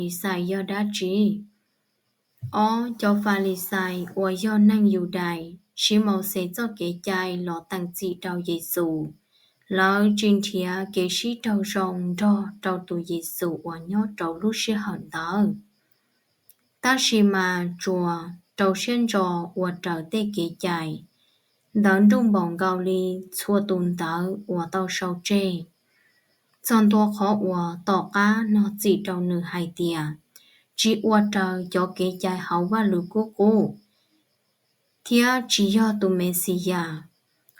Falixais yog dab tsi? Ob, cov Falixais uas yog neeg Yudais siv Mauxes txoj kev cai los teem txim rau Yexus. Lawv tsis nrhiav kev sib raug zoo nrog rau tus Yexus uas nyob rau lub sij hawm ntawd, tab sis mas tsuas rau siab ntso ua raws tej kev cai ntawd nruj npaum nkaus li txhua tus ntawv uas tau sau tseg, txog ntua qhov uas tom qab no txim rau nws hais tias tsis ua raws cov kev cai hauv Vajluskub qub, thiab tsis yog tus Mexiyas.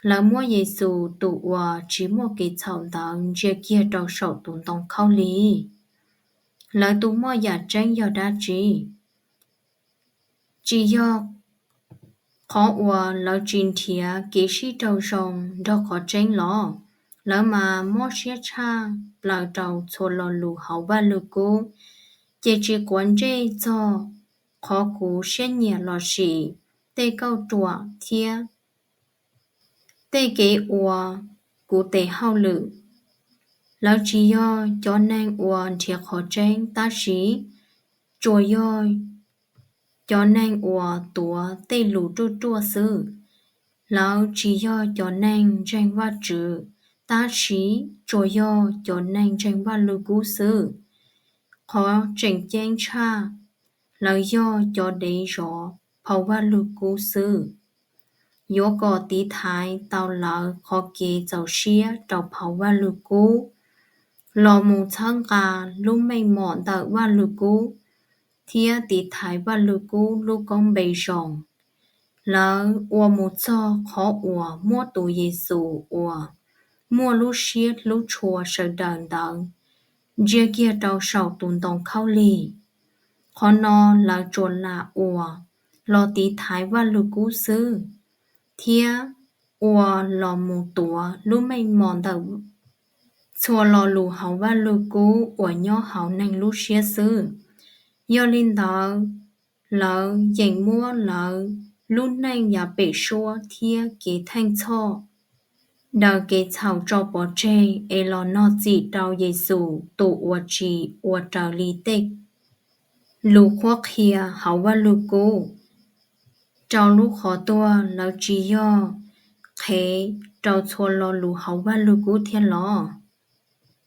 Lawv muab Yexus tus uas tsis muaj kev txhaum ntawd ntsia kiag rau saum tus ntoo khaub lig. Lawv tus moj yam tseeb yog dab tsi? Tsis yog qhov uas lawv tsis nrhiav kev sib raug zoo nrog qhov tseeb los? Lawv mas mob siab tshaj plaws rau txhua lo lus hauv Vajluskub, ces tsis quav ntsej txog qhov kuv siab nyiam lossis tej kauj ruam thiab tej kev ua kuv tes hauj lwm. Lawv tsis yog cov neeg uas nrhiav qhov tseeb, tab sis tsuas yog cov neeg uas tuav tej lus ruaj ruaj xwb. Lawv tsis yog cov neeg ntseeg Vajtswv, tab sis tsuas yog cov neeg ntseeg Vajluskub xwb. Qhov tseem ceeb tshaj, lawv yog cov dev zov phau Vajluskub xwb. Yuav kom tiv thaiv tau lawv qhov kev txaus siab rau phau Vajluskub los mus txhawb nqa lub meej mom ntawm Vajluskub thiab tiv thaiv Vajluskub lub koob npe zoo, lawv ua mus txog qhov uas muab tus Yexus uas muaj lub siab hlub tshua sawv daws ntawd ntsia kiag rau saum tus ntoo khaub lig. Qhov no lawv tsuas lam ua los tiv thaiv Vajluskub xwb, thiab ua los mus tuav lub meej mom ntawm txhua lo lus hauv Vajluskub uas nyob hauv neeg lub siab xwb. Yog li ntawd, lawv yeem muab lawv lub neej yav pem suab thiab kev theej txhoj daws kev txhaum tso pov tseg es los nog txim rau Yexus tus uas tsis ua raws li tej lus qhuab qhia hauv Vajluskub. Rau lub qhov tuag, lawv tsis yog qhev rau txhua lo lus hauv Vajluskub thiab los?